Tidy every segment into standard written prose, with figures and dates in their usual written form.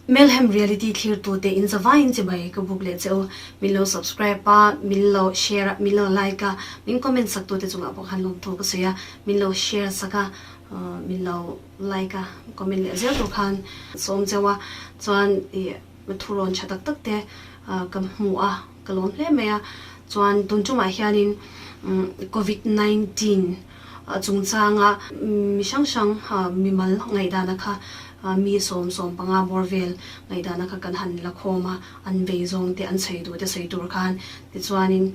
Melhem Reality thlirtute in zavaiin chibai ka buk leh che u. Min lo subscribe a, min lo share a, min lo like a, min comment sak tute chungah pawh khan lawmthu ka sawi a, min lo share sak a, min lo like a, comment leh zel tur khan sawm cheu a, chuan ih thurawn tha tak tak te ka hmu a, ka lawm hle mai a. Chuan tun tumah hianin Covid 19 chungchanga mi hrang hrang mimal ngaihdana kha mi 75 bawr vel ngaihdana kha kan han la khawm a, an vei zawng te an sawi duh te sawi tur khan tichuanin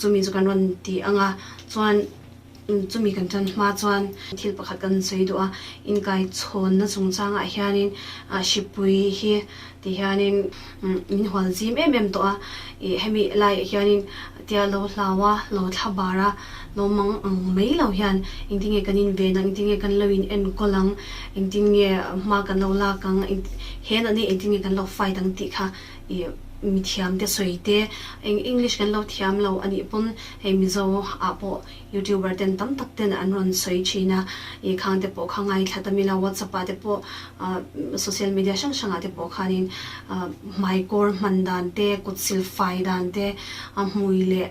chumi chu kan rawn ti ang a, chuan chumi kan tan hma chuan thil pakhat kan sawi duh a, inkaichhawnna chungchangah hianin hripui hi ti hianin min hual zim em em tawh a, ih hemi laiah hianin tia lo hlau a, lo thla bar a, lo mang ang mai lo hian engtin nge kan inven ang, engtin nge kan lo in enkawl ang, engtin nge hma kan lo lak ang, he natna hi engtin nge kan lo fight ang tih kha ih mithiam te sawi te, eng English kan lo thiam lo a nih pawn hei Mizo ah pawh Youtuber ten tam tak ten an rawn sawi thin a, ih khang te pawh kha ngaithla ta mila WhatsApp ah te pawh social media hrang hrang ah te pawh khanin hmaikawr hman dan te, kut sil fai dan te, a hmui leh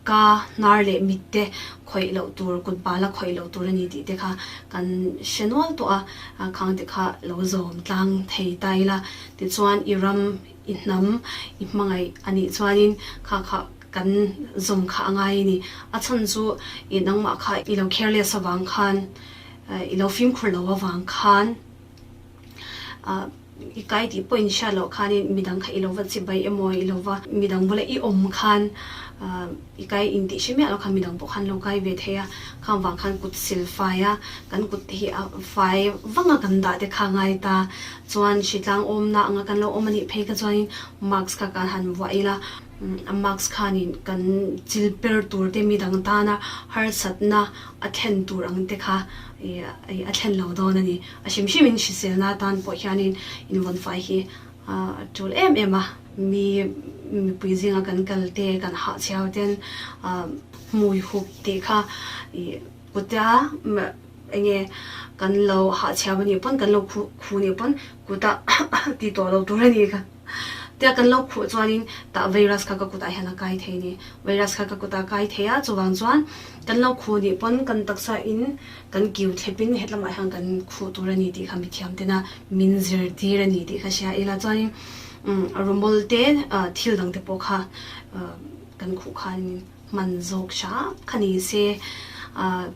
ka hnar leh mit te khawih loh tur, kut bala khawih loh tur a ni tih te kha kan hre nual tawh a, khang te kha lo zawm tlang thei ta ila tichuan i ram i hnam i hmangaih a nih chuanin kha kha Kan zawm kha a ngai a ni. A chhan chu i nangmah kha i lo careless avang khan, i lo fimkhur lo avang khan i kai tih pawh in hriat loh khanin midang kha i lo va chibai emaw i lo va midang bula i awm khan i kai intih hre miah lo khan midang pawh khan lo kai ve thei a. Khang vang khan kut sil fai a, kan kut te hi a fai vang a kan dah te kha a ngai ta. Chuan hritlang awmna anga kan lo awm a nih phei kha chuanin mask kha kan han vuah ila. A mask khanin kan chil per tur te midang tana harsatna a thlen tur ang te kha a thlen lo dawn a ni. A hrim hrimin hriselna atan pawh hianin invawnfai hi a tul em em a. Mi mipui zinga kan kal te kan hahchhiau ten hmui hup tih kha kuta enge kan lo hahchhiau a nih pawn kan lo khu nih pawn kuta ti tawh lo tur a ni kha. Tia kan lo khuh chuanin tah virus kha ka kutah hian a kai thei a ni. Virus kha ka kutah a kai thei a, chuvang chuan kan lo khuh nih pawn kan taksa in kan kiu thlepin hetlamah hian kan khuh tur a ni tih kha mithiam tena min zirtir a ni tih kha hria ila chuanin rumol te thil dang te pawh kha kan khuh khanin hman zawk hram kha ni se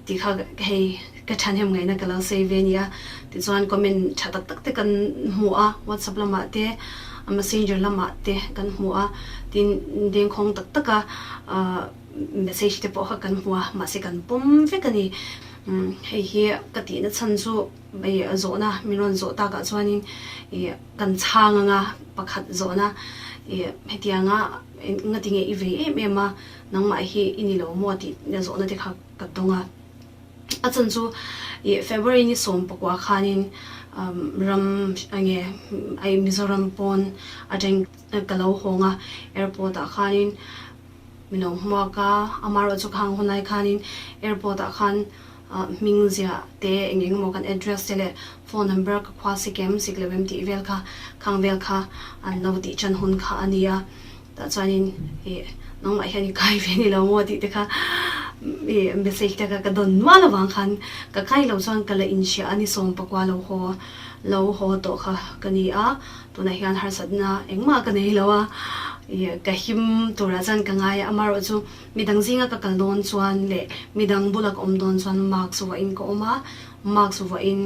tih kha hei ka thahnem ngaihna ka lo sawi ve a ni a. Tichuan comment tha tak tak te kan hmu a, WhatsApp lamah te, messenger lamah te kan hmu a, tin dengkhawng tak taka message te pawh kha kan hmu a, mahse kan pawm vek a ni. Hei hi ka tihna chhan chu zawhna min rawn zawh takah chuanin kan chhang anga pakhat zawhna hetianga Enga tinge i vei em em a, nangmah hi i ni lo maw tih zawhna te kha ka dawng a. A chan chu ih February ni 14 khanin ram enge ai Mizoram pawn atang ka lo hawng a, airport ah khanin min lo hmuak a, amaherawhchu khang hunlai khanin airport ah khan hming ziah te eng eng emaw kan address te leh phone number ka khua sik em sik lo em tih vel kha khang vel kha an lo tih chan hun kha a ni a, tah chuanin ih nangmah hian i kai ve ni lo maw tih te kha ih message te kha ka dawn nual avang khan ka kai lo chuan ka la inhria a ni 19 lo haw lo haw tawh kha ka ni a. Tunah hian harsatna engmah ka nei lo a, ih ka him turah chuan ka ngai a, amaherawhchu midang zinga ka kal dawn chuan leh midang bula ka awm dawn chuan mask vuahin ka awm a, mask vuahin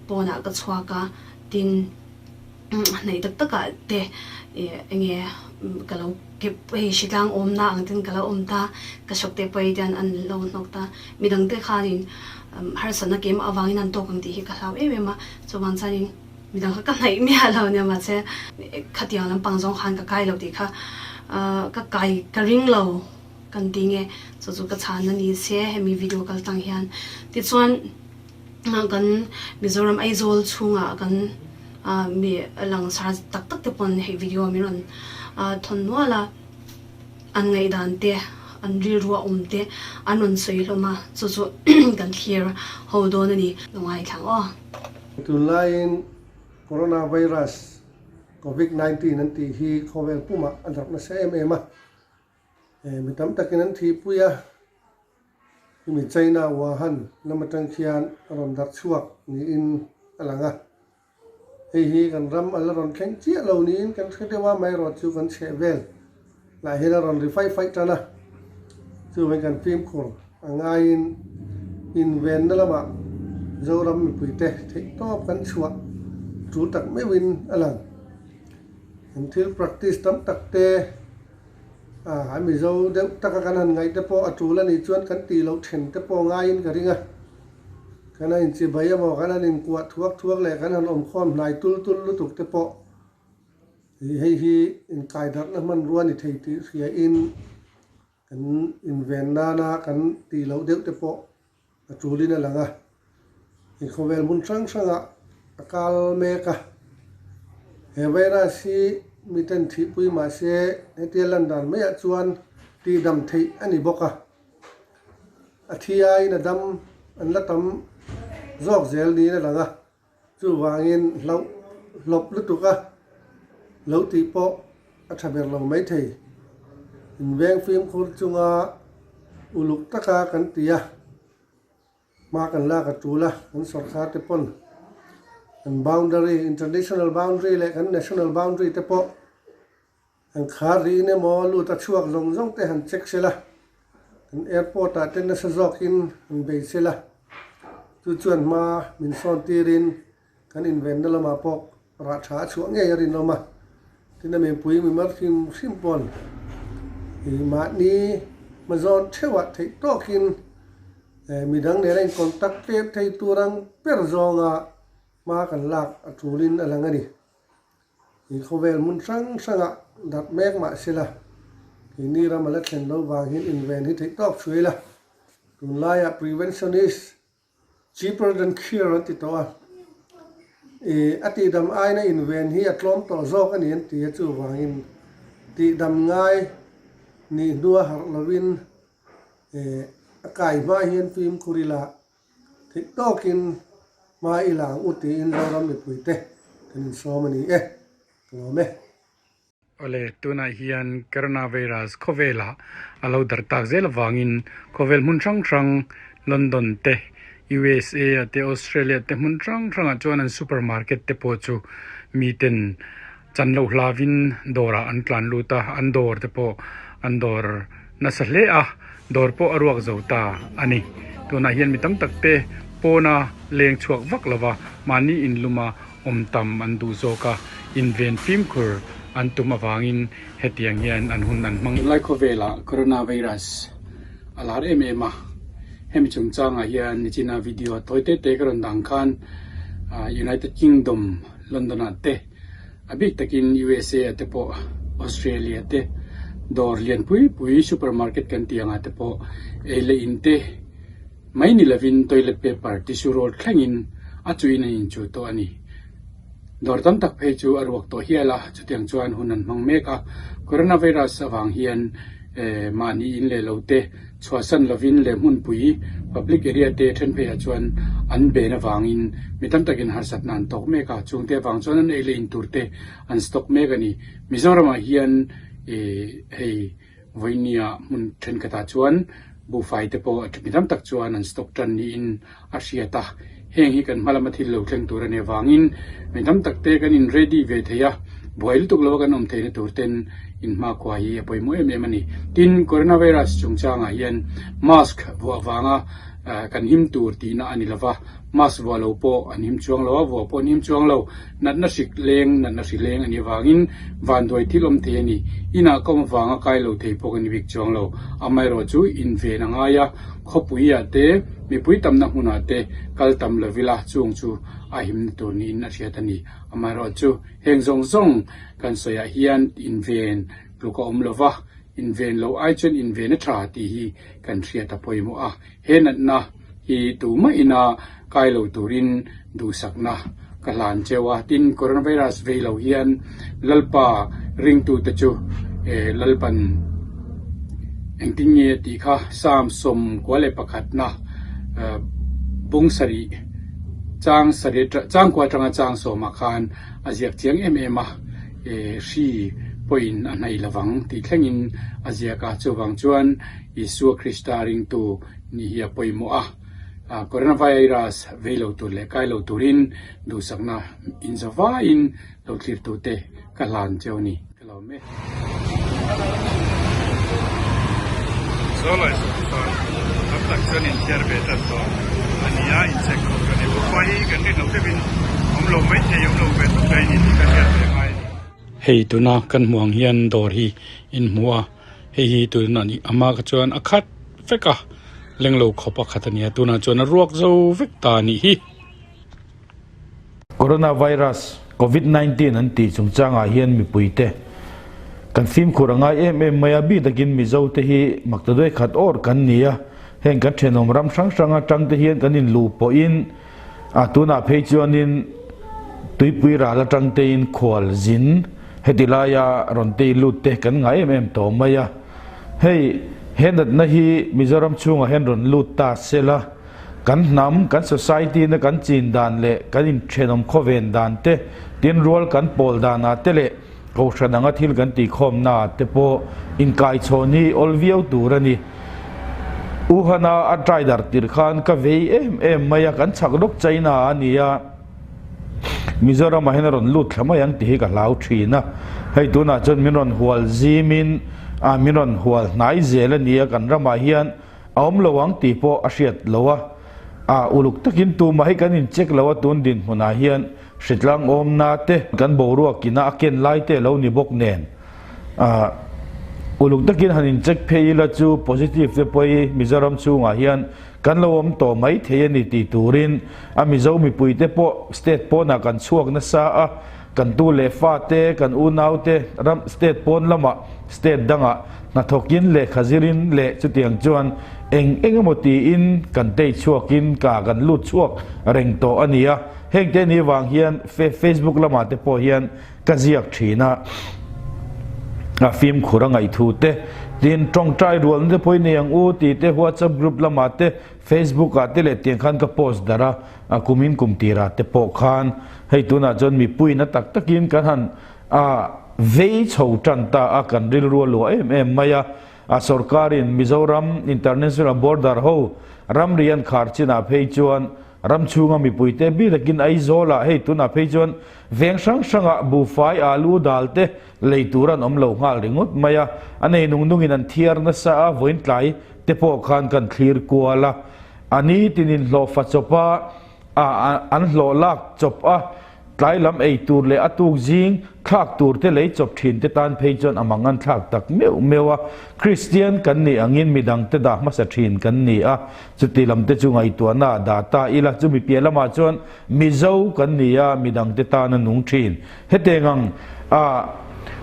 pawnah ka chhuak a, tin hnaih tak takah te ih enge ka lo kep hei hritlang awmna ang ten ka lo awm ta, ka shop te pawh hian an lo hnawk ta, midang te khanin harsatna keimah avangin an tawk ang tih hi ka hlau em em a, chuvang chuanin. Midang kha ka hnaih miah lo nia mahse khatiang lampang zawng khan ka kai lo tih kha ka kai ka ring lo kan ti nge chu chu ka chhan a ni se hemi video kal tang hian tichuan kan Mizoram Aizawl chhungah kan mi langsar tak tak te pawn hei video min rawn thawn nual a. An ngaihdan te, an rilru a awm te an rawn sawi hlawm a, chu chu kan thlir ho dawn a ni. Lo ngaithlang aw. Tunlaiin. Coronavirus, Covid 19 an tih hi khawvel pumah a darh nasa em em a, mi tam takin an thihpui a, hemi China Wuhan lam atang khian a rawn darh chhuak niin a lang a. Hei hi kan ram a la rawn thleng chiah lo niin kan hre deuh a, amaherawhchu kan chheh vel lah hian a rawn ri faih faih tan a, chuvangin kan fimkhur a ngaiin invenna lamah Zoram mipuite theihtawp kan chhuah tul tak meuhin a lang. Kan thil practice tam tak te a Mizo deuh taka kan han ngaih te pawh a tul a nih chuan kan tih loh then te pawh ngaiin ka ring a. Kan han inchibai emaw, kan han inkuah thuak thuak leh kan han awmkhawm hnai tul tul lutuk te pawh hei hi inkaidarhna hmanrua ni thei tih hriain kan inven nana kan tih loh deuh te pawh a tulin a lang a. Inkhawvel hmun hrang hrangah a kal mek a. He virus hi miten thihpui mahse hetia lan dan maiah chuan tihdam theih a ni bawk a. A thi aiin a dam an la tam zawk zel niin a lang a, chuvangin hlauh hlawp lutuk a lo tih pawh a tha ber lo maithei. Inveng fimkhur chunga uluk taka kan ti a, hma kan lak a tul a, kan sawrkar te pawn kan boundary, international boundary leh kan national boundary te pawh An khar rihin emaw lut a chhuak zawng zawng te han check sela, kan airport ah te nasa zawkin han bei sela, chu chuan hma min sawn tirin kan invenna lamah pawh rah tha a chhuah ngei a rinawm a. Tin a mipui mi mar hrim hrim pawn ih mahni hmazawn theuhah theih tawkin midang nena in contact tlem thei tur ang ber zawnga hma kan lak a tulin a lang a ni. He khawvel hmun hrang hrangah darh mek mah sela, keini ram a la thlen lo vang hian inven hi theih tawk chhuai la. Tunlaiah prevention is cheaper than cure an ti tawh a, ih a tihdam aina inven hi a tlawm tawh zawk a ni an ti a, chuvangin tihdam ngai nih hnua harh lovin ih a kai hma hian fimkhur ila Theih tawkin hma i la ang u tiin Zoram mipuite kan insawm a ni e, ka lawm e. Awle, tunah hian Coronavirus khawvelah a lo darh tak zel avangin khawvel hmun hrang hrang London te, USA ah te, Australia te hmun hrang hrangah chuan an supermarket te pawh chu miten chan loh hlavin dawrah an tlan lut a, an dawr te pawh an dawr nasa hle a, dawr pawh a ruak zo ta a ni. Tunah hian mi tam tak te pawna leng chhuak vak lova mahni inluma awm tam an duh zawk a, inven fimkhur an tum avangin hetiang hian an hun an hmang. Tunlai khawvelah coronavirus a lar em em a, hemi chungchangah hian nichina video tawi te te ka rawn dang khan United Kingdom London ah te a bik takin USA ah te pawh Australia te dawr lian pui pui supermarket kan tih angah te pawh ei leh in te mai ni lovin toilet paper tissue roll thlengin a chuhin an inchuh tawh a ni. Dawr tam tak phei chu a ruak tawh hial a, chutiang chuan hun an hmang mek a, coronavirus avang hian eh mahni in leh lo te Chhuahsan lovin leh hmunpui, public area, te then pheiah chuan an ben avangin mi tam takin harsatna an tawk mek a, chungte avang chuan an ei leh in tur te an stock mek a ni. Mizoramah hian ih hei vawinia hmun thenkhatah chuan buhfai te pawh mi tam tak chuan an stock tan niin a hriat a, heng hi kan hma lama thil lo thleng tur a nih avangin mi tam tak te kan in ready ve thei a, buai lutuk lova kan awm theihna tur ten in hmakhua hi a pawimawh em em a ni. Tin, coronavirus chungchangah hian mask vuah vanga kan him tur tihna a ni lova, mask vuah lo pawh an him chuang lo a, vuah pawh an him chuang lo, natna hrik leng, natna hri leng a nih avangin vanduai thil awm thei a ni. Inah ka awm avanga kai lo thei pawh ka ni bik chuang lo, amaherawhchu inven a ngai a. Khawpuiah te, mipui tamna hmunah te kal tam lo ila chung chu a himna tur niin a hriat a ni. Amaherawhchu heng zawng zawng kan sawiah hian inven tluk a awm lo va, inven lo ai chuan inven a tha tih hi kan hriat a pawimawh a. He natna hi tumah ina kai lo turin duhsakna ka hlan cheu a. Tin, coronavirus vei lo hian Lalpa ringtute chu Lalpan engtin nge tih kha Psalm 11 na bung sarih. Chang sarih chang kua atanga chang sawmah khan a ziak chiang em em a, hri pawhin a hnaih lovang tih thlengin a ziak a, chuvang chuan Isua Krista ringtu nih hi a pawimawh a, Coronavirus vei lo tur leh kai lo turin duhsakna inzavaiin lo thlirtute ka hlan cheu a ni. Ka lo me. Sawlai saw chuan tam tak chuan inthiar ve tan tawh a ni a, inchek khawp ka ni bawk a, hei kan rin loh deuhin awm lo mai thei awm lo ve tawp mai a ni tih ka hriat ve ngai a ni. Hei tuna kan hmuh ang hian dawr hi in hmu a, hei hi tuna nih a hma kha chuan a khat vek a, lenglo khawp a khat a ni a, tunah chuan a ruak zo vek ta a nih hi. Coronavirus, Covid 19 an tih chungchangah hian mipuite kan fimkhur a ngai em em mai a, bik takin Mizo te hi maktaduai khat awr kan ni a, heng kan thenawm ram hrang hrang atang te hian kan inluh pawhin a tunah phei chuanin tuipui ral atang tein khual zin heti laia rawn tei lut te kan ngai em em tawh mai a, hei he natna hi Mizoram chhungah hian rawn lut ta sela. Kan hnam, kan society na kan chin dan leh kan inthenawm khawven dan te, tin rual kan pawl danah te leh kohhran anga thil kan tihkhawmnaah te pawh inkaichhawn hi awl viau tur a ni. Wuhan-a a try dar tir khan ka vei em em mai a, kan chhak lawk China a ni a, Mizoramah hian a rawn lut thla mai ang tih hi ka hlau thin a, hei tunah chuan min rawn hual zimin a min rawn hual hnai zel a ni a, kan ramah hian A awm lo ang tih pawh a hriat lo a, a uluk takin tumah hi kan incheck lo a tun dinhmunah hian hritlang awmna te kan boruak ina a ken lai te lo ni bawk nen a uluk takin han incheck phei ila chu positive te pawh hi Mizoram chhungah hian kan lo awm tawh mai thei a ni tih turin a Mizo mipui te pawh state pawnah kan chhuak nasa a, kan tu leh fa te kan unau te ram state pawn lamah state dangah hnathawkin lehkha zirin leh chutiang chuan eng eng emaw tiin kan tei chhuakin ka kan lut chhuak reng tawh a ni a, heng te ni vang hian Facebook lamah te pawh hian ka ziak thin a, a fimkhur a ngaihthu te tin tawngtai rualna te pawhin nei ang u tih te WhatsApp group lamah te Facebook ah te leh tiang khan ka post darh a, a kumin kum tirah te pawh khan hei tunah chuan mipuiin a tak takin kan han a vei chho tan ta a, kan rilru a luah em em mai a, a sorkarin Mizoram International Border ho ramri an khar chinah phei chuan ram chhunga mipuite bik takin Aizawlah hei tunah phei chuan veng hrang hrangah buhfai alu dal te lei tur an awm lo nghal ringawt mai a, a nei nung nungin an thiar nasa a, vawiin tlai te pawh khan kan thlir kual a, a ni tinin hlawhfa chawp a, an hlawh lak chawp a, tlai lam ei tur leh a tuk zing thlak tur te lei chawp thin te tan phei chuan a mang an thlak tak meuh meuh a, Kristian kan nih angin midang te dah hmasa thin kan ni a, chuti lam te chu ngaihtuahna ah dah ta ila, chumi piah lamah chuan Mizo kan ni a, midang te tan a nung thin. Hetiang ang a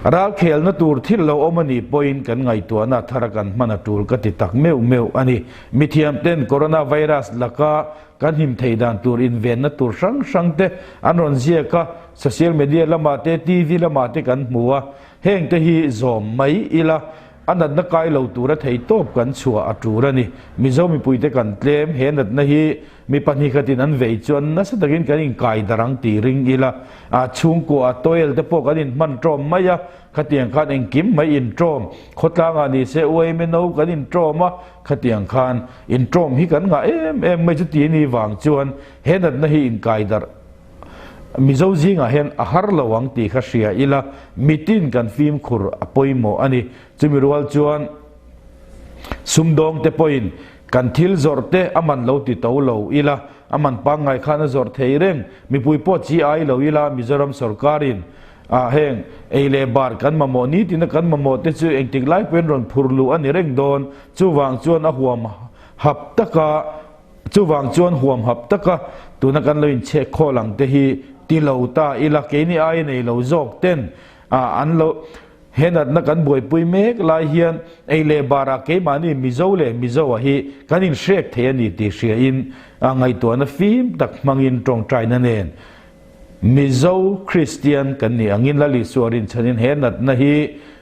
ralkhelna tur thil lo awm a nih pawhin kan ngaihtuahna thar a kan hman a tul ka ti tak meuh meuh a ni. Mithiamten coronavirus laka kan him theih dan tur invenna tur hrang hrang te an rawn ziak a, social media lamah te TV lamah te kan hmu a, heng te hi zawm mai ila a natna kai lo tura thei tawp kan chhuah a tul a ni. Mizo mipuite kan tlem, he natna hi mi pahnih khatin an vei chuan nasa takin kan inkai darh ang tih ring ila, a chhungkua a toel te pawh kan inhman tawm mai a, khatiang khan engkim mai intawm, khawtlangah ni se uaime no kan intawm a, Khatiang khan intawm hi kan ngah em em mai chu ti ni vang chuan he natna hi inkai darh Mizo zingah hian a har lo ang tih kha hria ila mitin kan fimkhur a pawimawh a ni. Chumi rual chuan sumdawng te pawhin kan thil zawrh te a man lo ti to lo ila a man pangngai khan a zawrh thei reng mipui pawh chi ai lo ila Mizoram sorkarin Ah heng, ei leh bar kan mamawh nitina kan mamawh te chu engtik lai pawhin rawn phur luh a ni reng dawn, chuvang chuan a huam hap taka chuvang chuan huam hap taka tuna kan lo inchhek khawl ang te hi ti lo ta ila keini aia nei lo zawk ten ah an lo he natna kan buaipui mek lai hian ei leh barah keimahni Mizo leh Mizoa hi kan inhrek thei a ni tih hriain ngaihtuahna fim tak hmangin tawngtaina nen Mizo Kristian kan nih angin Lal Isua rinchhanin he natna hi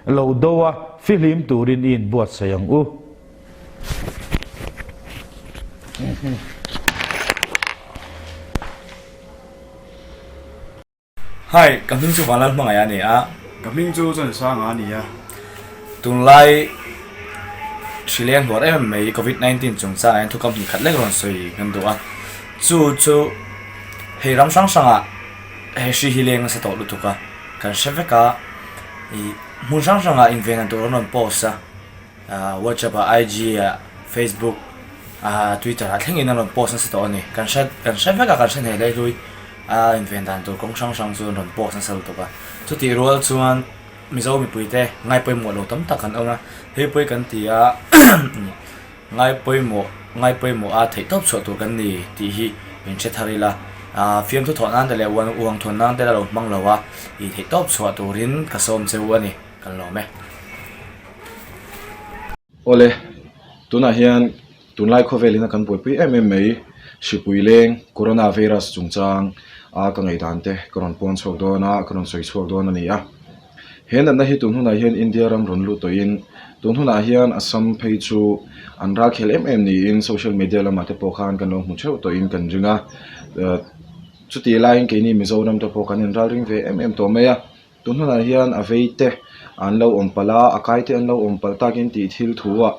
lo do a, fihlim turin i inbuatsaih ang u. Hi, ka hming chu Vanlal Hmangaih a ni a. Ka hming chu Chansanga a ni a. Tunlai hri leng hluar em em mai Covid 19 chungchangah hian thukam hnih khat lek rawn sawi kan duh a. Chu chu hei ram hrang hrangah he hri hi leng nasa tawh lutuk a, kan hre vek a. Ih hmun hrang hrangah invenna tur an rawn post a. WhatsApp ah, IG ah, Facebook ah, Twitter ah thlengin an rawn post nasa tawh a ni. Kan hre kan hre vek a, kan hre hneh hle hlui a inven dan tur kawng hrang hrang chu an rawn post nasa lutuk a. Chutih rual chuan Mizo mipuite ngai pawimawh lo tam tak an awm a, hei pawh hi kan ti a ngai pawimawh ngai pawimawh a theih tawp chhuah tur kan ni tih hi min hre thar ila. Fiamthu thawh nan te leh uang thawn nan te la lo hmang lo a, ih theih tawp chhuah turin ka sawm che u a ni. Kan lawm e. Awle, tunah hian tunlai khawvelin a kan buaipui em em mai, hripui leng, Corona virus chungchang a ka ngaihdan te ka rawn puang chhuak dawn a, ka rawn sawi chhuak dawn a ni a. He natna hi tun hunah hian India ram rawn lut tawhin, tun hunah hian Assam phei chu an ralkhel em em niin social media lamah te pawh khan kan lo hmu theuh tawhin kan ring a. Chutih laiin keini Mizoram te pawh kan inralring ve em em tawh mai a. Tun hunah hian a vei te an lo awm palh a, a kai te an lo awm palh takin tih thil thu ah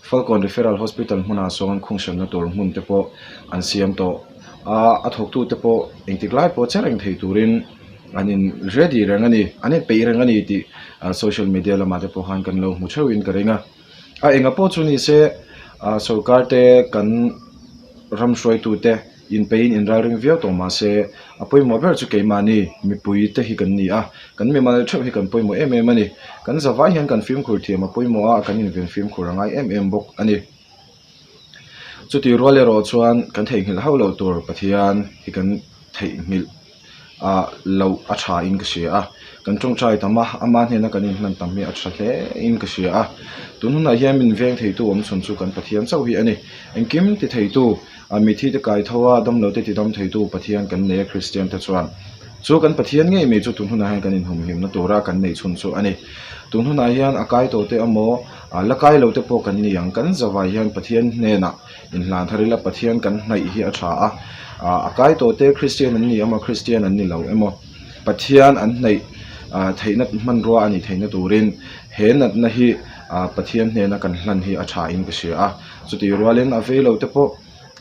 Falkawn Referral Hospital hmunah sawn khungsanna tur hmun te pawh an siam tawh a, a thawktu te pawh engtik lai pawh che reng thei turin an in ready reng a ni, an in peih reng a ni tih social media lamah te pawh khan kan lo hmu theuhin ka ring a. A enga pawh chu ni se sorkar te kan ram hruaitu te. Inpeiin inralring viau tawh mah se, a pawimawh ber chu keimahni, mipui te hi kan ni a, kan mimal theuh hi kan pawimawh em em a ni. Kan zavai hian kan fimkhur thiam a pawimawh a, kan inven fimkhur a ngai em em bawk a ni. Chutih rual erawh chuan kan theihnghilh hauh loh tur Pathian hi kan theihnghilh ah loh a tha in ka hria a, kan tawngtai tam a, ama hnena kan inhlan tam hi a tha hle in ka hria a, tun hunah hian min veng theitu awm chhun chu kan Pathian chauh hi a ni, engkim ti theitu ah mithi te kai tho a, damlo te ti dam theitu Pathian kan nei a Kristian te chuan chu kan Pathian ngei mai chu tun hunah hian kan inhumhimna tura kan neih chhun chu a ni, tun hunah hian a kai tawh te emaw ah la kai lo te pawh kan ni ang, kan zavai hian Pathian hnenah. Inhlan thar ila Pathian kan hnaih hi a tha a, a kai tawh te Kristian an ni emaw Kristian an ni lo emaw Pathian an hnaih theihna hmanrua a nih theihna turin he natna hi Pathian hnena kan hlan hi a tha in ka hria a, chutih rualin a vei lo te pawh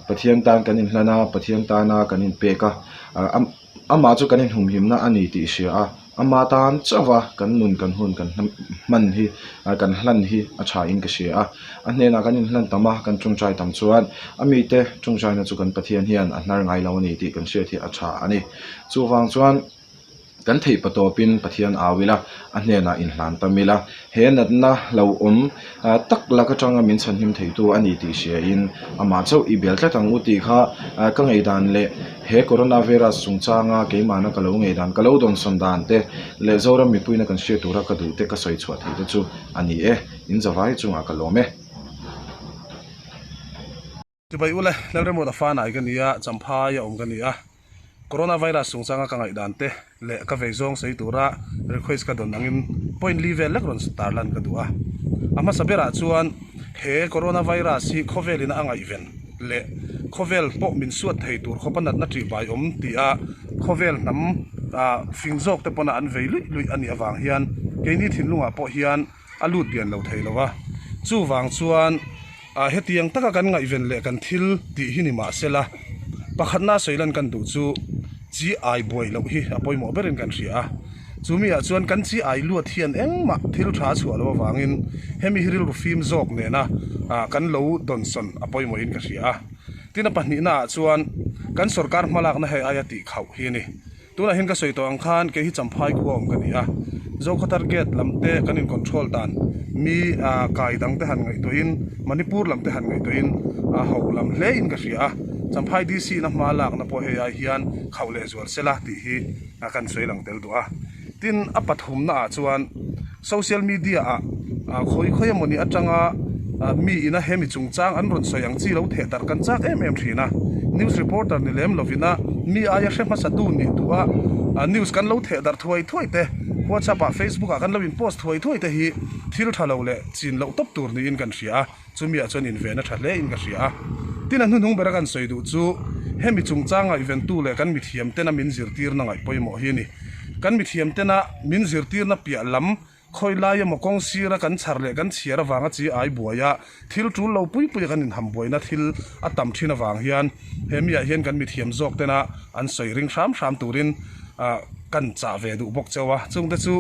Pathian tan kan inhlan a, Pathian tana kan inpek a. Amah chu kan inhumhimna a ni tih hria a, ama tan chauha kan nun kan hun kan hman hi kan hlan hi a tha in ka hria a. A hnenah kan inhlan tam a, kan tawngtai tam chuan a mite tawngtaina chu kan Pathian hian a hnar ngai lo a ni tih kan hriat hi a tha a ni. Chuvang chuan kan theih patawpin Pathian au ila, a hnenah inhlan tam ila, he natna hlauhawm tak lak atanga min chhanhim theitu a ni tih hriain amah chauh i bel tlat ang u tih kha ka ngaihdan leh he corona virus chungchanga keimahna ka lo ngaihdan ka lo dawnsawn dan te leh Zoram mipuina kan hriat tura ka duh te ka sawi chhuah theih te chu a ni e, in zavai chungah ka lawm e. Chibai ule, Lalremuat a fanai ka ni a, Champhai a awm ka ni a. Corona virus chungchanga ka ngaihdan te leh ka vei zawng sawi tura request ka dawn angin point li vel lek rawn tarlan ka duh a. A hmasa berah chuan he Corona virus hi khawvel ina a ngaihven leh khawvel pawh min suat thei tur khawpa natna ṭihbai awm tia khawvel hnam fing zawk te pawna an vei luih luih a nih avang hian keini thinlungah pawh hian a lut lian lo thei lo a, chuvang chuan ah hetiang taka kan ngaihven leh kan thil tih hi ni mah sela, pakhatna sawi lan kan duh chu chi ai buai loh hi a pawimawh berin kan hria a, chumi ah chuan kan chi ai luat hian engmah thil tha a chhuah loh avangin hemi hi rilru fim zawk nena ah kan lo dawnsawn a pawimawhin ka hria a, tin a pahnihna ah chuan kan sorkar hmalakna hei aia tih khauh hi a ni. Tunah hian ka sawi tawh ang khan kei hi Champhai khua awm ka ni a, Zokhawthar gate lam te kan in control dan mi kai dang te han ngaihtuahin Manipur lam te han ngaihtuahin a ho lam hle in ka hria a, Champhai DC na hma lakna pawh hei ai hian khauh leh zual sela tih hi kan sawi lang tel duh a. Tin, a pathumna ah chuan Social media ah khawi khawi emawni atanga mi ina hemi chungchang an rawn sawi ang chi lo theh darh kan chak em em thin a. News reporter ni lem lovina mi aia hre hmasa tu nih duh a news kan lo theh darh thuai thuai te, WhatsApp ah Facebook ah kan lo in post thuai thuai te hi thil tha lo leh chin loh tawp tur niin kan hria a. Chumi ah chuan inven a tha hle in ka hria a. Tin a hnuhnung bera kan sawi duh chu hemi chungchang ngaihventu leh kan mithiam tena min zirtirna ngaih pawimawh hi a ni. Kan mithiam tena min zirtirna piah lam khawi lai emaw kawng sira kan chhar leh kan chhiar avanga chi ai buai a, thil tul lo pui pui a kan inham buaina thil a tam thin avang hian he miah hian kan mithiam zawk tena an sawi ring hram hram turin kan chah ve duh bawk chauh a. Chungte chu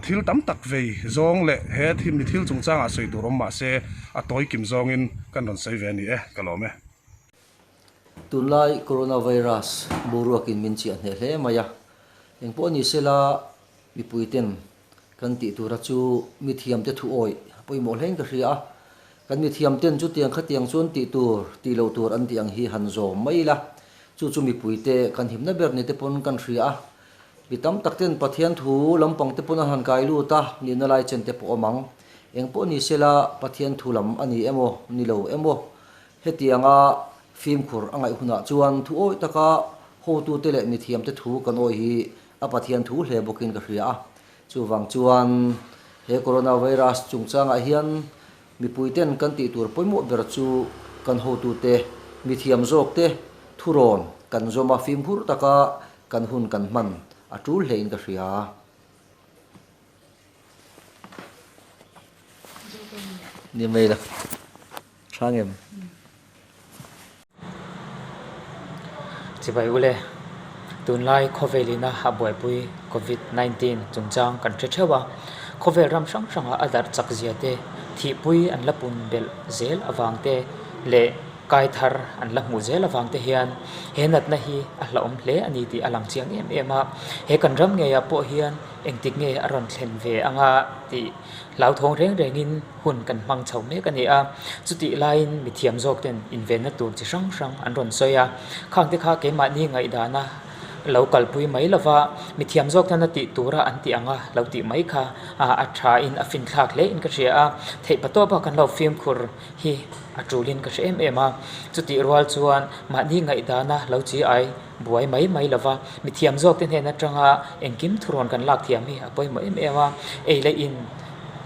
thil tam tak vei zawng leh he mi thil chungchangah sawi tur awm mahse a tawi kim zawngin kan rawn sawi ve a ni e, ka lawm e. Tunlai Coronavirus boruakin min chiah hneh hle mai a, engpawh ni sela mipuiten kan tih tura chu mithiamte thu awih a pawimawh hlein ka hria a, kan mithiamten chutiang khatiang chuan tih tur tih loh tur an tih ang hi han zawm mai ila, chu chu mipuite kan himna ber ni te pawn kan hria a, mi tam tak ten Pathian thu lampang te pawn an han kai lut a, nihna lai chen te pawh awm ang, engpawh ni sela Pathian thu lam a ni emaw ni lo emaw Hetianga fimkhur a ngaih hunah chuan thu awih taka hotute leh mithiamte thu kan awih hi a Pathian thu hle bawkin ka hria a. Chuvang chuan he coronavirus chungchangah hian mipuiten kan tih tur pawimawh ber chu kan hotute, mithiam zawkte thurawn kan zawm a, fimkhur taka kan hun kan hman a tul hlein ka hria. Ni mai lo. Hrang em? Chibai ule, tunlai khawvel ina a buaipui Covid 19 chungchang kan hre theuh a, khawvel ram hrang hrangah a darh chak zia te, thihpui an la pun belh zel avang te leh kai thar an la hmuh zel avang te hian he natna hi a hlauhawm hle a ni tih a lang chiang em em a, he kan ram ngeiah pawh hian engtik nge a rawn thlen ve anga tih hlauthawng reng rengin hun kan hmang chho mek a ni a, chutih laiin mithiam zawk ten invenna tur chi hrang hrang an rawn sawi a, khang te kha keimahni ngaihdana lo kalpui mai lova mithiam zawk ten a tih tura an tih anga lo tih mai kha a tha in a finthlak hle in ka hria a, theih patawp a kan lo fimkhur hi a tulin ka hre em em a, chutih rual chuan mahni ngaihdana lo chi ai buai mai mai lova mithiam zawk te hnen atanga engkim thurawn kan lak thiam hi a pawimawh em em a, ei leh in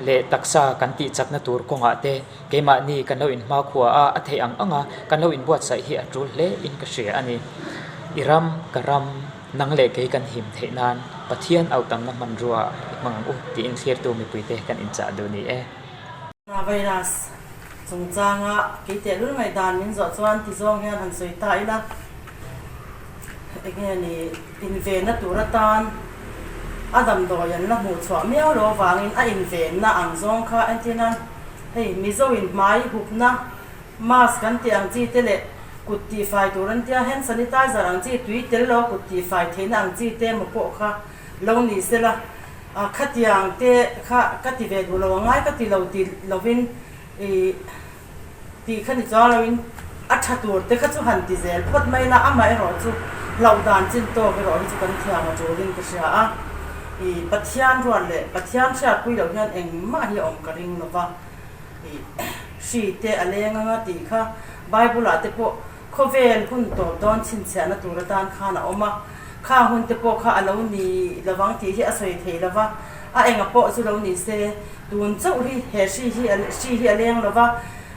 leh taksa kan tih chakna tur kawngah te keimahni kan lo inhmakhua a, a theih ang ang a, kan lo inbuatsaih hi a tul hle in ka hria a ni. I ram, ka ram, nang leh kei kan him theih nan Pathian autamna hmanrua i hmang ang u tiin thlirtu mipuite kan inchah duh ni e. Coronavirus chungchanga kei tehlul ngaihdan min zawh chuan ti zawng hian han sawi ta ila, enge ni invenna tur atan a damdawi an la hmuh chhuah miau lo avangin a invenna ang zawng kha entir nan hei Mizo in hmai hupna mask an tih ang chi te leh kut tihfai tur an tia hand sanitizer ang chi tui tel lo a kut tihfai theihna ang chi te emaw pawh kha lo ni sela khatiang te kha ka ti ve duh lo a ngai ka ti lo ti lovin ih Tih kha ni chuang loin a tha tur te kha chu han ti zel phawt mai la, amaherawh chu hlauh dan chin tawk erawh hi chu kan thiam a tulin ka hria a, ih Pathian ruat leh Pathian hriatpui loh hian engmah hi a awm ka ring lo va, ih hri te a leng anga tih kha Bible ah te pawh khawvel hun tawp dawn chhinchhiahna tur atan khan a awm a, khang hun te pawh kha a lo ni lovang tih hi a sawi thei lo va, a enga pawh chu lo ni se. Tun chauh hi he hri hi hri hi a leng lo va,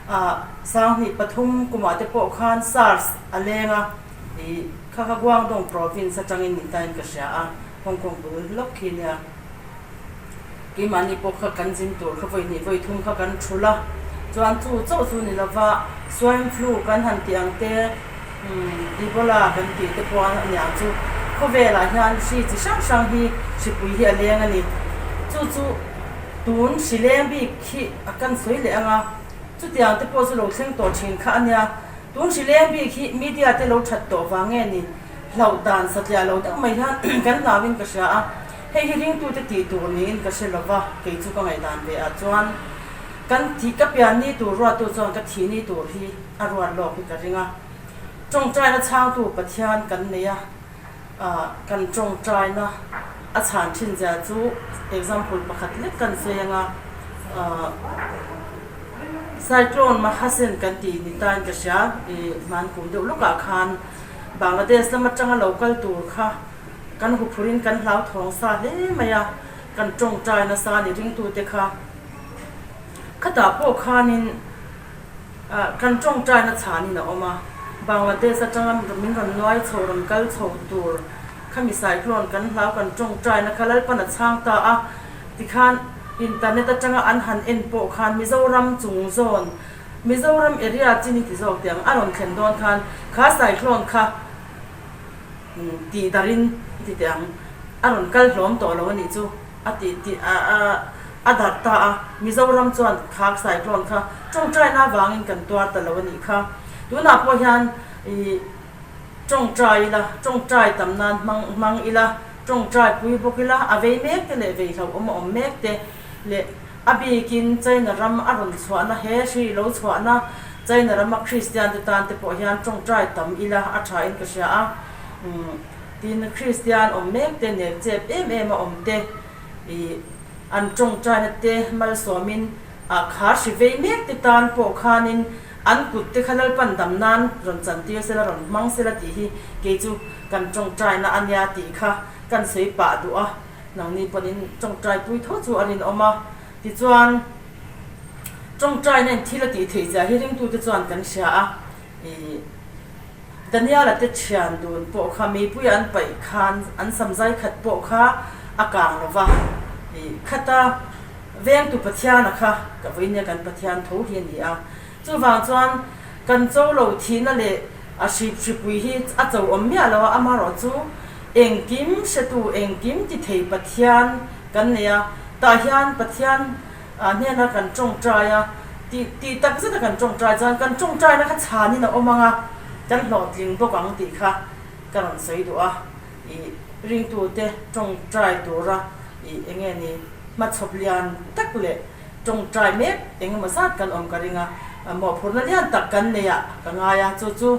ah 2003 kumah te pawh khan SARS a leng a, ih kha kha Guangdong province atangin ni tain ka hria a, Hong Kong bul lawk khi nia. Keimahni pawh kha kan zin tur kha vawi hnih vawi thum kha kan thul a, chuan chu chauh chu ni lo va, swine flu kan han tih ang te, Ebola kan tih te pawh a niang chu khawvelah hian hri chi hrang hrang hi hripui hi a leng a ni. Chu chu tun hri leng bik hi a kan sawi leh ang a, chutiang te pawh chu lo thleng tawh thin kha a nia. Tun hri leng bik hi media te lo that tawh vang nge ni? Hlauh dan satliah lo deuh mai hian kan hlauin ka hria a, hei hi ringtute tih tur niin ka hre lova, kei chu ka ngaihdan ve ah chuan kan thih ka pian ni tur ruattu chuan ka thih ni tur hi a ruat lawk hi ka ring a, tawngtaina chhangtu Pathian kan nei a, kan tawngtaina a chhan thin zia chu example pakhat lek kan sawi ang a, Cyclone Mahasen kan tih ni tain ka hria, i hman kum deuh lawkah khan Bangladesh lam atanga lo kal tur kha kan huphurin kan hlauthawng sa hle mai a, kan tawngtai nasa a ni ringtute kha. Khatah pawh khanin. Kan tawngtaina chhanin a awm a, Bangladesh atanga min rawn nuai chho, rawn kal chho tur. Khami cyclone kan hlau kan tawngtaina kha Lalpan a chhang ta a, tikhan internet atanga an han en pawh khan Mizoram chung zawn, Mizoram area chin hi ti zawk teh ang, a rawn thlen dawn khan kha cyclone kha tih darin i ti teh ang, a rawn kal hlawm tawh lo a nih chu a ti tih a a darh ta a, Mizoram chuan kha cyclone kha tawngtaina avangin kan tuar ta lo a nih kha. Tunah pawh hian ih. Tawngtai ila, tawngtai tam nan hmang hmang ila, tawngtai pui bawk ila, a vei mek te leh vei hlauhawm a awm mek te leh a bikin China ram a rawn chhuahna he hri lo chhuahna China rama Kristian te tan te pawh hian tawngtai tam ila a tha in ka hria a, tin Kristian awm mek te nek chep em em a awm te ih an tawngtaina te malsawmin a kha hri vei mek te tan pawh khanin An kut te kha Lalpan dam nan rawn chantir sela rawn hmang sela tih hi kei chu kan tawngtaina a nia tih kha kan sawi pah duh a, nangni pawhin tawngtai pui tho chu a rinawm a. Tichuan, tawngtaina in thil a tih theih zia hi ringtute chuan kan hria a, ih Daniela te thian dun pawh kha meipuia an paih khan an samzai khat pawh kha a kang lo va, ih khata Vengtu Pathiana kha ka vawinia kan Pathian tho hi a ni a. Chuvang chuan kan cho lo thihna leh a hrip hripui hi a cho awm miah lo a, amaherawh chu engkim hretu, engkim ti thei Pathian kan nei a. Tah hian Pathian hnena kan tawngtai a, tih tih tak zeta kan tawngtai chuan kan tawngtaina kha chhanin a awm ang a, kan hlawhtling bawk ang tih kha ka rawn sawi duh a. Ih ringtute tawngtai tura ih enge ni? Hmachhawp lian tak leh tawngtai mek engemaw zat kan awm ka ring a, mawhphurhna lian tak kan nei ah ka ngai a, chu chu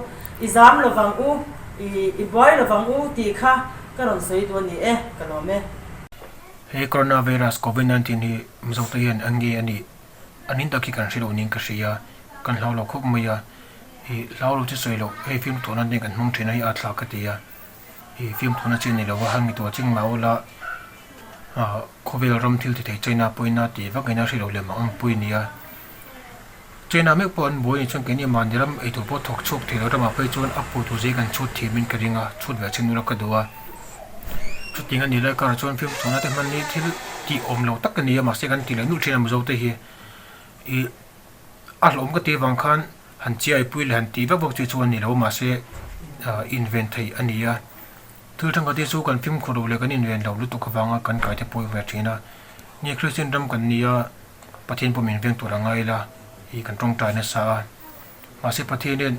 i zam lovang u, i i buai lovang u tih kha ka rawn sawi duh a ni e, ka lawm e. He Coronavirus Covid 19 hi Mizote hian an nge a nih, an in tak hi kan hre lo niin ka hria a, kan hlau lo khawp mai a, i hlau lo chu sawi loh, hei fimthawhna nen kan hmang thin a hi a thlak ka ti a. I fimkhurna chi a ni lo a, han ngituah ching mah ula khawvel ram thil ti thei China pawhin a tih vak in a hre lo lem ang pui a ni a. China meuh pawh an buai a nih chuan keini mahni ram eitur pawh thawk chhuak thei lo ramah phei chuan a pawh tur zai kan chhut thiam in ka ring a, chhut ve chin ula ka duh a. Chutiang a nih lai karah chuan fimkhurna te hman hi thil tih awm lo tak a ni a, mahse kan ti leh nulh thin a Mizo te hi. I a hlawm ka tih avang khan han chiai pui leh han tih vak vak chu chu a ni lo mahse inven theih a ni a, thil thenkhat hi chu kan fimkhur loh leh kan inven loh lutuk avanga kan kai te pawh ve thin a, ni Kristian ram kan ni a, Pathian pawh min veng tur a ngai ila hi kan tawngtai nasa a, mahse Pathian hian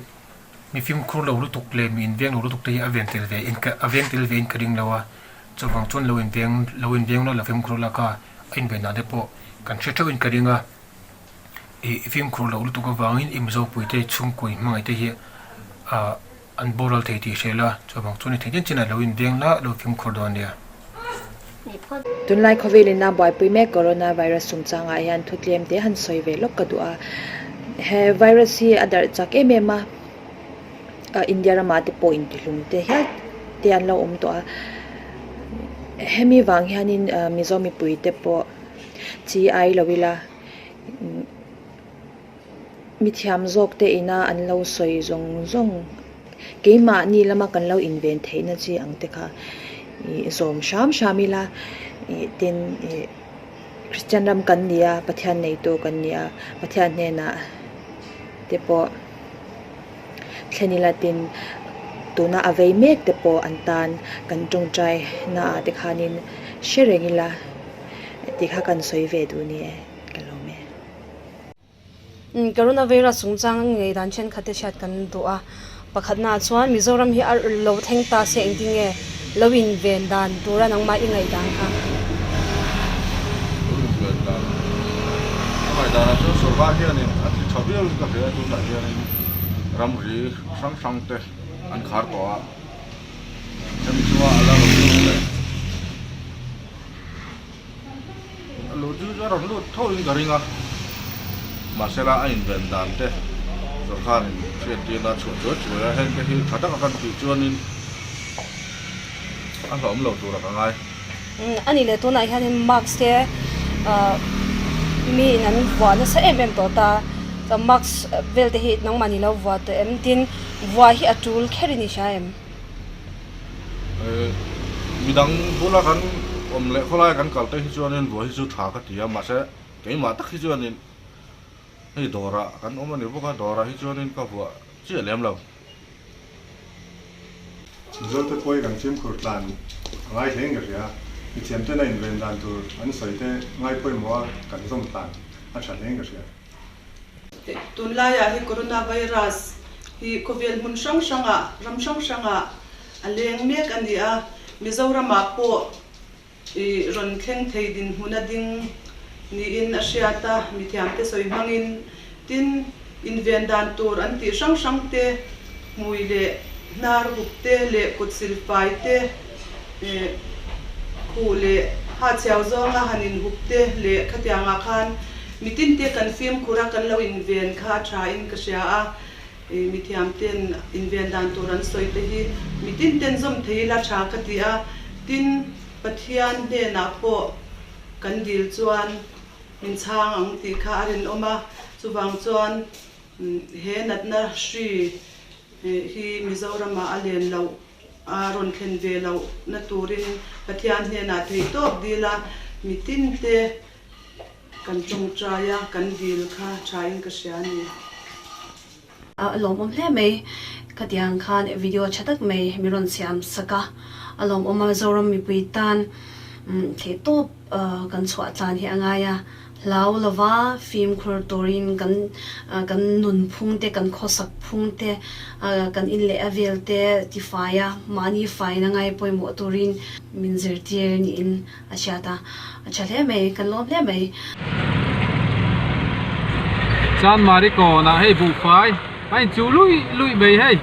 mi fimkhur lo lutuk leh mi inveng lo lutuk te hi a ven tel ve in a veng tel ve in ka ring lo a, chuvang chuan lo inveng lo inveng lo la fimkhur laka a inven dan te pawh kan hre theuh in ka ring a. I fimkhur loh lutuk avangin i Mizo puite chhungkaw in hmangaih te hi an boral thei tih hre la, chuvang chuan i theih chin chin ah lo inveng la, lo fimkhur dawn nia. Tunlai khawvelin a buaipui mek coronavirus chungchangah hian thu tlem te han sawi ve lawk ka duh a. He virus hi a darh chak em em a, India ramah te pawh intihlum te hial te an lo awm tawh a. Hemi vang hianin Mizo mipui te pawh chi ai lo ila. Mithiam zawk te ina an lo sawi zawng zawng keimahni lama kan lo inven theihna chi ang te kha ih zawm hram hram ila ih tin ih Kristian ram kan ni a Pathian neitu kan ni a Pathian hnenah te pawh thlen ila tin tuna a vei mek te pawh an tan kan tawngtai naah te khanin hre reng ila. Tih kha kan sawi ve duh ni e, ka lawm e. Coronavirus chungchang ngei dan thenkhat te hriat kan duh a, pakhatnaah chuan Mizoram hi a lo thleng ta se engtin nge lo inven dan tura nangmah i ngaihdan kha? Lo inven dan a ngaihdanah chuan sorkar hianin a ti tha viau in ka hria tunah hianin ramri hrang hrang te an khar tawh a, hemi chunga a la rawn lut leh. Lu chu a rawn lut tho in ka ring a, mahsela a inven dan te sawrkharin hriattirna a chhuah chuai chuai a, heng te hi tha taka kan tih chuanin a hlauhawm lo tura ka ngai. A nih leh tunah hianin mask te mi in an vuah nasa em em tawh ta, chuan mask vel te hi nangmah ni lo vuah tawh em? Tin, vuah hi a tul kher in i hria em? Midang bula kan awm leh khawlaia kan kal te hi chuanin buai hi chu tha ka ti a, mahse keimah tak hi chuanin hei dawrah kan awm a ni bawk a, dawrah hi chuanin ka vuah chiah lem lo. Mizote pawh hi kan fimkhur tlan a ngai hle in ka hria. Mithiamten a inven dan tur an sawi te ngai pawimawh a kan zawm tlan a tha hle in ka hria. Tunlaiah hi coronavirus hi khawvel hmun hrang hrangah, ram hrang hrangah a leng mek a ni a. Mizoramah pawh i rawn thleng thei dinhmun a ding niin a hriat a, mithiamte sawi hmangin. Tin, inven dan tur an tih hrang hrang te, hmui leh hnar hup te leh kut silfai te, khuh leh ha chhiau zawnga han inhup te leh khatiangah khan mitin te kan fimkhur a, kan lo inven kha a tha in ka hria a, mithiam ten inven dan tur an sawi te hi mitin ten zawm thei ila tha ka ti a, tin Pathian hnenah pawh kan dil chuan min chhang ang tih kha a rinawm a, chuvang chuan he natna hri hi Mizoramah a len loh. A rawn thlen ve loh na turin Pathian hnenah theih tawp dil a, mitin te kan tawngtai a, kan dil kha thain ka hria a ni. A lawmawm hle mai, khatiang khan video tha tak mai min rawn siam sak a, a lawmawm a, Zoram mipui tan theih tawp kan chhuah tlan hi a ngai a. Hlau lova fimkhur turin kan kan nun phung te, kan khawsak phung te, kan in leh a vel te tifai a, mahni faina ngai pawimawh turin min zirtir niin a hriat a, a tha hle mai, kan lawm hle mai. Chanmari kawnah hei buhfai a inchuh luih luih mai hei.